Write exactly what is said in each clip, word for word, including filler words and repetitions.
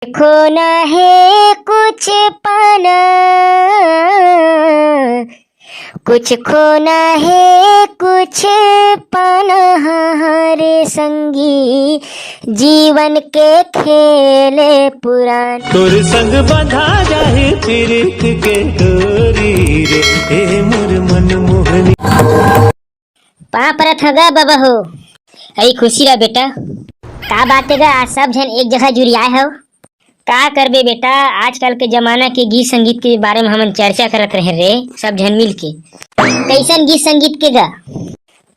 खोना है कुछ पाना, कुछ खोना है कुछ पाना, हाँ रे संगी, जीवन के खेल पुरान। तोर संग बंधा जाही पीरित के डोरी रे, ए मोर मन मोहनी। पाँव परत हँव गा बबा हो। अई खुशी रह बेटा। का बात हे गा, आज सब झन एक जगह जुरियाए हव? का करबे बेटा, आजकल के जमाना के गीत संगीत के बारे में हमन चर्चा करत रहे रे, सब झन मिल के। कइसन गीत संगीत के गा?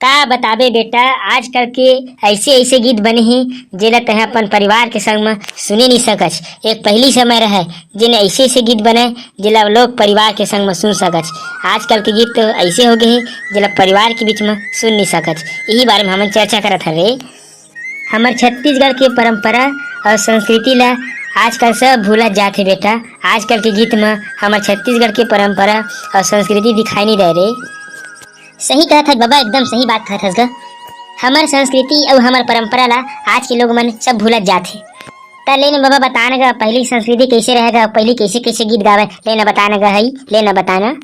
का बताबे बेटा, आजकल के अइसे अइसे गीत बने हे, जेला तैं अपन परिवार के संग म सुने नइ सकच। एक पहिली समय रहय, जेन अइसे अइसे गीत बनय, जेला लोग परिवार के संग म सुन सकच। आजकल के गीत तो अइसे हो गे हे, जेला परिवार के बीच म सुन नइ सकच। इही बारे म हमन चर्चा करत हन रे। हमर छत्तीसगढ़ के परंपरा अउ संस्कृति ला आजकल सब भूलत जात हे बेटा। आजकल के गीत म हमर छत्तीसगढ़ के परंपरा अउ संस्कृति दिखाई नइ दे रे। सही कहत हस बबा, एकदम सही बात कहत हस गा। हमर संस्कृति अउ हमर परंपरा ला आज के लोग मन सब भूलत जात हे। त ले न बबा, बता न गा, पहिली संस्कृति कइसे रहे गा, पहिली कइसे कइसे गीत गावय, ले न बता न गा हई, ले न बता न।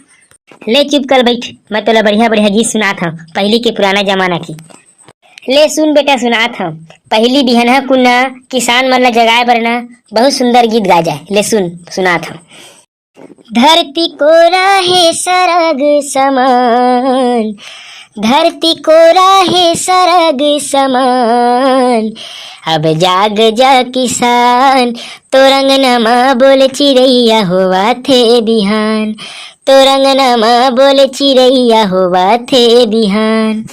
ले चुप कर बइठ, मैं तोला बढ़िया बढ़िया गीत सुनात हँव, पहिली के पुराना जमाना के। ले सुन बेटा, सुनात हँव। पहिली बिहनहा कुन ना किसान मन ला जगाए बर ना बहुत सुंदर गीत गाए जाए। ले सुन, सुनात हँव। धरती कोरा हे सरग समान, धरती कोरा हे सरग समान, अब जाग जा किसान, तोर अंगना म बोल चिरैया होवत हे बिहान, तोर अंगना म बोल चिरैया होवत हे बिहान।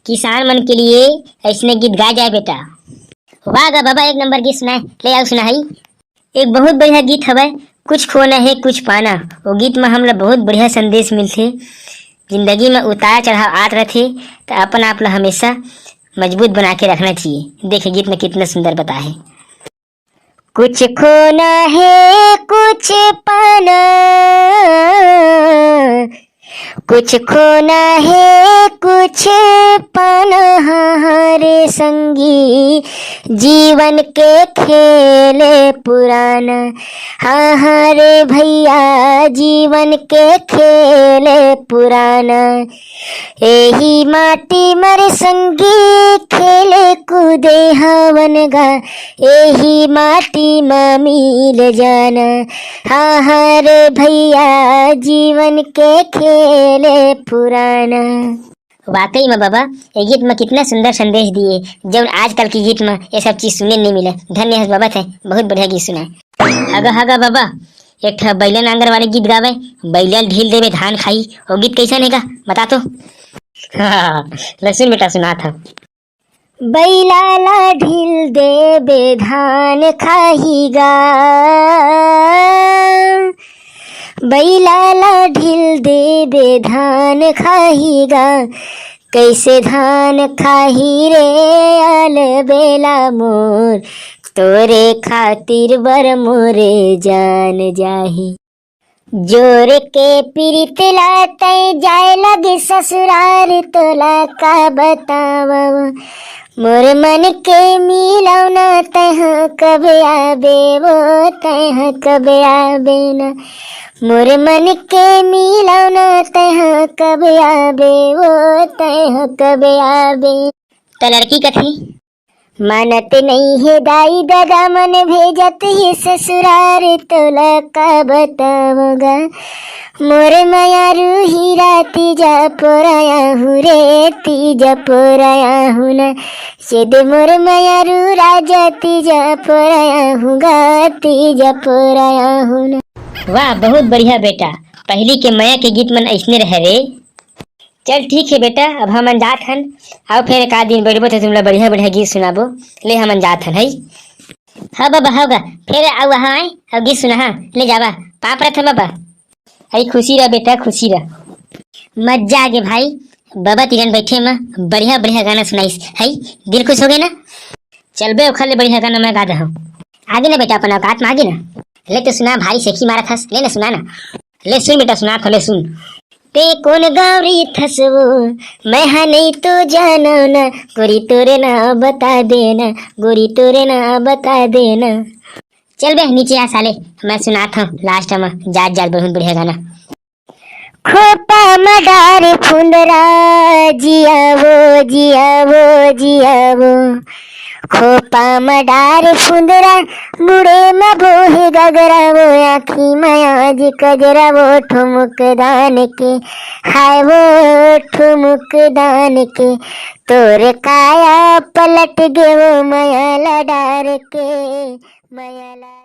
किसान मन के लिए अइसने गीत गाए जाए बेटा। वाह गा बबा, एक नंबर गीत सुनाए। ले अउ सुना हई। एक बहुत बढ़िया गीत हवय, कुछ खोना हे कुछ पाना। वो गीत म हमला बहुत बढ़िया संदेश मिलथे। जिंदगी म उतार चढ़ाव आत रथे, त अपन आप ला हमेशा मजबूत बना के रखना चाहिए। देखे गीत म कितना सुंदर बताए हे। कुछ खोना है कुछ पाना, कुछ खोना है कुछ पाना, हाँ रे संगी, जीवन के खेल पुराना। हाँ हाँ रे भैया, जीवन के खेल पुराना। एही माटी म रे संगी, खेले कूदे हवन गा, एही माटी म मिल जाना। हाँ हाँ रे भैया, जीवन के खेल पुराना। वाकई म बबा, ये गीत म कितना सुंदर संदेश दिए, जौन आजकल के गीत म ये सब चीज सुने नहीं मिले। धन्य हस बबा, तैं बहुत बढ़िया गीत सुनाए। हगा हगा बबा, एक ठा बैला नांगर वाले गीत गावे, बैला ढील देबे धान खाही, वो गीत कैसन हे गा, बता तो। ले सुन बेटा, सुनात हँव। बैला ला ढील देबे धान खाही गा, बैला ला ढील देबे धान खाही गा, कैसे धान खाही रे अलबेला मोर, तोरे खातिर बर मोरे जान जाही। जोर के पीरित ला तैं जाए लगे ससुरार, तोला का बतावव। मोर मन के मिलौना, तैं ह कब आबे वो, तैं ह कब आबे ना। मोर मन के मिलौना, तैं ह कब आबे वो, तैं ह कब आबे। त लड़की कथे, मानत नइ हे दाई ददा मन, भेजत हे ससुरार, तोला का बतावव गा। मोर मयारू हीरा तीजा पोराया हूँ रे, तीजा पोराया हूँ ना। सेदे मोर मयारू राजा तीजा पोराया हूँ गा, तीजा पोराया हूँ ना। वाह, बहुत बढ़िया बेटा, पहिली के मया के गीत मन अइसने रहे रे। चल ठीक हे बेटा, अब हमन जात हन। अउ फेर एकाध दिन बइठबो त तुमला बढ़िया बढ़िया गीत सुनाबो। ले हमन जात हन, हई। हाँ बबा, हव गा, फेर अउ वहाँ आए अउ गीत सुना, हाँ, ले जावा। पाँव परत हँव बबा। हई खुशी रह बेटा, खुशी रह। मजा आगे भाई, बबा तीरन बइठे म बढ़िया बढ़िया गाना सुनाइस, हई दिल खुश हो गे ना। चल बे, ओखर ले बढ़िया गाना मैं गा देहँव। आगे ना बेटा, अपन औकात म आगे ना। ले तो सुना, भारी सेखी मारत हस, ले ना सुना ना। ले सुन बेटा, सुनात हँव, ले सुन। ते कोन गाँव रहिथस वो, मैं हा नइ तो जानव ना, गोरी तोरे ना बता देना, गोरी तोरे ना बता देना। चल बे नीचे आ साले, मैं सुनात हूँ लास्ट में जात जात बहुत बढ़िया गाना। खोपा म डार फुंदरा, जिया वो, जिया वो, जिया वो। खोपा म डार फुंदरा, मुड़े म बोहे गगरा वो, आँखी म आज कजरा वो, ठुमुक दान के, हाय वो ठुमुक दान के। तोर काया पलट गे वो मया ला डार के, मया ला